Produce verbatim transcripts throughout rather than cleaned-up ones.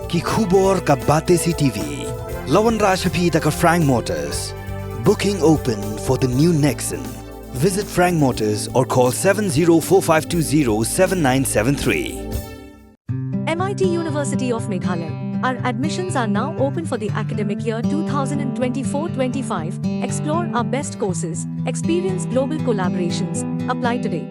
Ki khubor ka Batesi T V. La wanrah sha phi da ka Frank Motors. Booking open for the new Nexon. Visit Frank Motors or call seven zero four five two zero seven nine seven three. M I T University of Meghalaya. Our admissions are now open for the academic year two thousand twenty-four twenty-five. Explore our best courses, experience global collaborations. Apply today.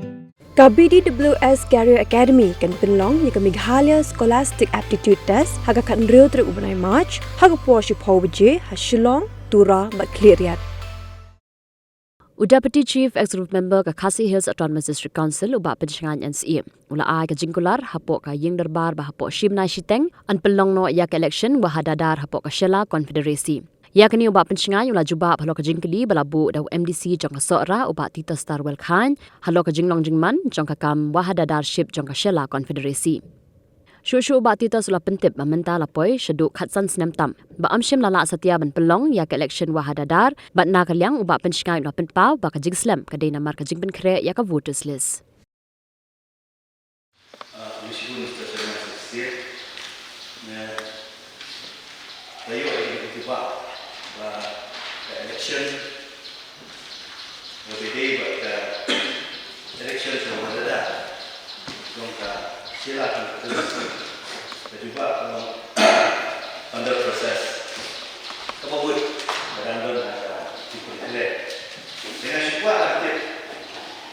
Ka B D W S Career Academy kan pynlong ïa ka Meghalaya Scholastic Aptitude Test ha ka khathynriew tarik u bnai March ha ka por shiphew baje ha Shillong, Tura bad Khliehriat. U Deputy Chief Executive Member ka Khasi Hills Autonomous District Council u Bah Pynshngaiñ N C E u la ai ka jingkular hapoh ka ïing dorbar ba hapoh shi bnai shiteng yn pynlong noh ïa ka election Wahadadar hapoh ka Shella Confederacy. Ïa kane u Bah Pynshngaiñ u la jubab halor ka jingkylli ba la buh da u M D C jong ka Sohra u Bah Titus Tarwel Chyne halor ka jinglong jingman jong ka kam Wahadadarship jong ka Shella Confederacy. Shuh shuh u Bah Titus u la pyntip ba mynta la poi shaduh khatsan snem tam ba ym shym la lah satia ban pynlong ïa ka election Wahadadar, bad na ka liang u Bah Pynshngaiñ u la pynpaw ba ka jingslem ka dei namar ka jingpynkhreh ïa ka voters list. Ah, Mister Chairman, Sir, ne, tayo ay ba, ba, ka election, ba dei ba ka election sa Wahadadar jong ka Shella Confederacy ka jubab ka long under process. Kaba bud ba dang don ha ka jingpynkhreh. Te nga shu kwah ban tip,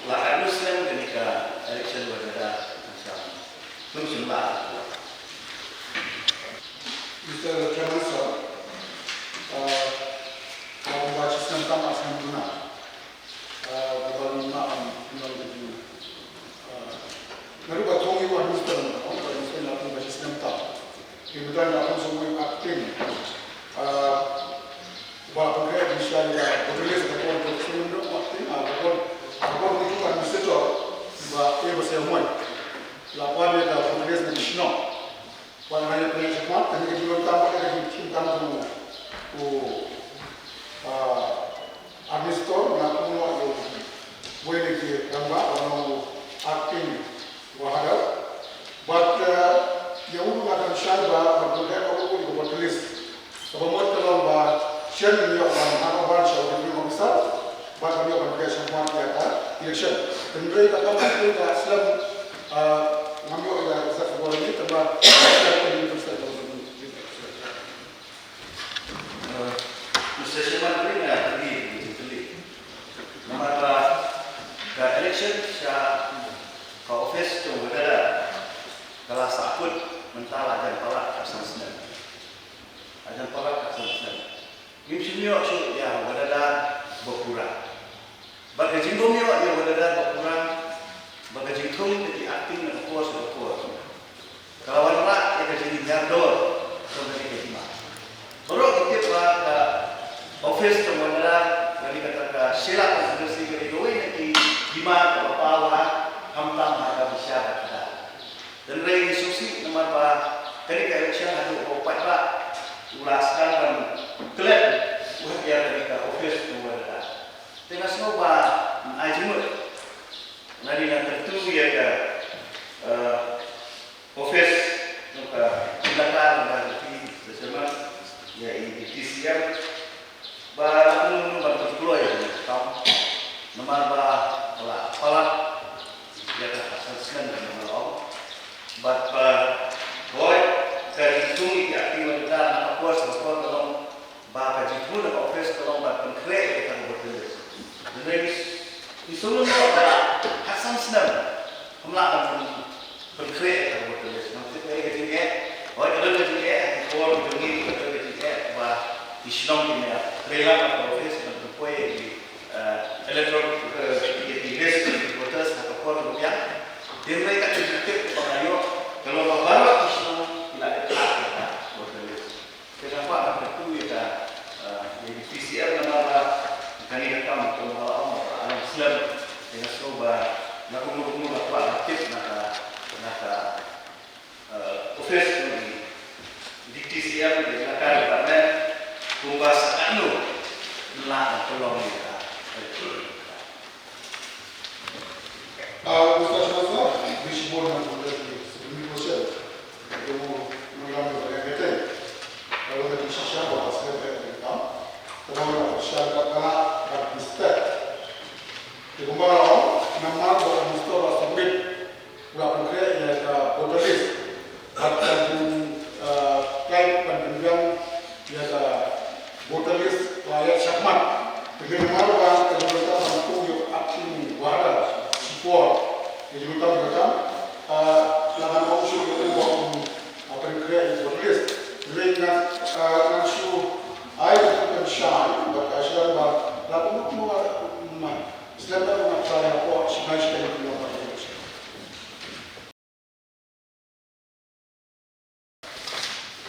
la katno snem kane ka election Wahadadar, Mister Chairman, sir, uh, kumba shisnem tam, snem duna. Uh, kumba ngi ma, um, nong, uh, naduh ba thong ïa u administrator, uh, administrator la kumba shisnem tam. Ki bedan la kum song acting. Uh, ba pengke di sha ïa voter list ka kon, shisnem dong acting, uh, ka kon, ka kon ni tu administrator, ba, eh, ba shisnem. La pynïa ka voter list na ki shnong. Ba nga ïa pynïa shakhmat, kane ka jinglong tam, kane ka jingthim tam jong u, ah, administrator, nga kum noh ïa uwei na ki rangbah, ba long u acting Wahadar. Bad, ah, ïa u nga dang shai ba, ba u dei ka u, u voter list. Kaba mut ka long ba shen ïa ban hap ban sha u returning officer. Bad ban ïoh ban pyrshang ïa ka election. Hynrei ka kam ka pyrshang ka slem, ah, ngam ïoh ïa ka sa ka bor ni, tangba ka election ka election. Eh, Mister Chairman, kane nga kylli, kylli. Namar ba ka election sha ka office jong Wahadadar ka la sahkut mynta la jan palat ka san snem. La jan palat ka san snem. Ngim shym ïoh shuh ïa Wahadadar ba pura. Bad ka jingbym ïoh ïa Wahadadar ba pura, bad ka jingthung ka jingacting na ka por sha ka por, ka la wanrah ïa ka jingïador jong kane ka hima. Baroh ngi tip ba ka office jong Wahadadar, kane kata ka Shella Constituency, ka dei kawei na ki hima kaba paw khamtam ha ka bishar ka khadar. Hynrei ngi sngewsih namar ba kane ka election haduh ba u paidbah u la sdang ban klet u hap ïa kane ka office jong Wahadadar. Te nga sngew ba ai jingmut lane nga kyntu ïa ka, eh, office jong ka jylla, ka jylla ka jylla, Mister Chairman, ïa i Deputy C M. Ba la kumno ban pynkloi ïa ka kam. Namar ba la palat ïa ka khatsan snem, namar ba bad ba hoi ka jingthung ïa ka acting Wahadadar na ka por sha ka por ka long ba ka jingthung na ka office ka long ban pynkhreh ïa ka voter list. Hynrei ngi sngewthuh ba khatsan snem kam lah ban pynkhreh ïa ka voter list. Nang tip ïa ka jingeh, hooid ka don ka jingeh ha ki por jong ngi, ka don ka jingeh ba ki shnong ki ïa trei lang ha ka office ban pynpoi ïa ki, eh, electoral, eh, ïa ki list jong ki voters ha ka por ka biang. Hynrei ka jingtip ba nga ïoh ka long ba baroh ki shnong ki la ïa trei ha ka voter list. Te nga kwah ban kyntu ïa ka, eh, ïa ka P C R namar ba kane ka kam kumba la ong ba la slem. Te nga sngew ba nga kumno kumno nga kwah ban tip na ka, na ka, eh, office jong i Deputy C M, na ka department, kumba sa katno la ka long ïa ka. Ah, Mister Chairman, sir, bishbon na pura ki Supreme Court. Ito mo nang kami ba ka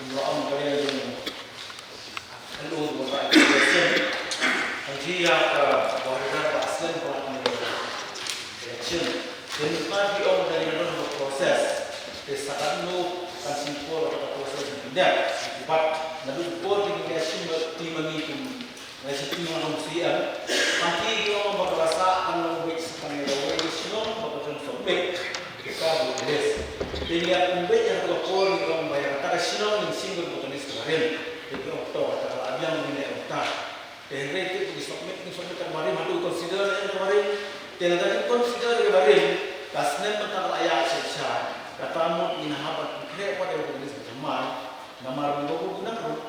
Nga ong ka liang jong ka lum ba ka election. Hynrei ïa ka ba ha ka ba slem ba ka election. Te mynta ki ong ka liang jong ka process. Te sa katno kan sngewthuh ïa ka process ni, dep. Bad naduh por ki ïa shim ba team ngi kum Nga shim nga long C M. Hynrei ki ong ba ka la sah kan long beit sa tang ïa kawei ka shnong ba ka jong submit ka voter list. Te ngi ïa pynbeit ïa ka por ngi ong ba ïa kata ka shnong ngin shim ka voter list kaba rim. Te ki ong to kata ka la biang ngi ne ong ta. Te hynrei te ki submit ngi submit kaba rim, hato consider ïa kaba rim. Te lada ki consider ïa kaba rim, ka snem mynta ka la ïaid shai shai. Kata mut ngin hap ban pynkhreh pat ïa ka voter list ba thymmai. Namar ngi ba bun ki nang ruh.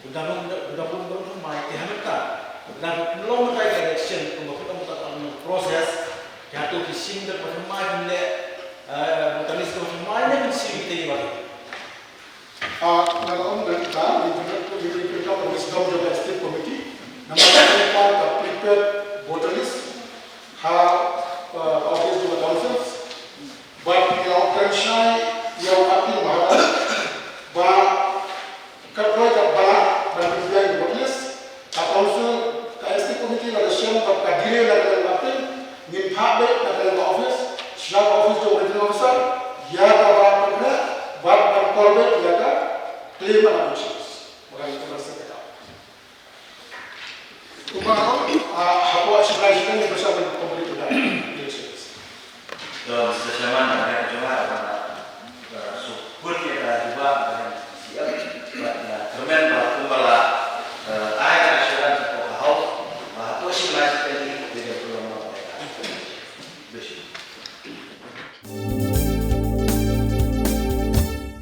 Bun da bun, bun da bun, bun da bun mai te ha mynta. Bun da bun long mynta ka election, kumba phi ong mynta ka long process. Ki hato ki shim da ba thymmai, ki leh, eh, voter list da ba thymmai ne kin shim te ba. Ah, nga la ong da kita, ni pynlong, ni pynlong ka wisdom jong ka state committee. Namar ka pynlong ka prepared voter list ha, eh, office jong ka council. Bad ngi la ong kren shai ïa u Martin Mahathir ba ka kloi ka balang ban pynbiang ïa ka voter list. Ka council, ka executive committee la shem bad ka delay na ka liang u Martin, ngin phah beit na ka liang ka office sha ka office jong u returning officer ïa kaba pynkhreh bad ban call beit ïa ka claim and objections. Ba ka ïa ka ban sep ïa ka. Kumba nga ong, ah, hapoh shiphew lai shiteng ngi pyrshang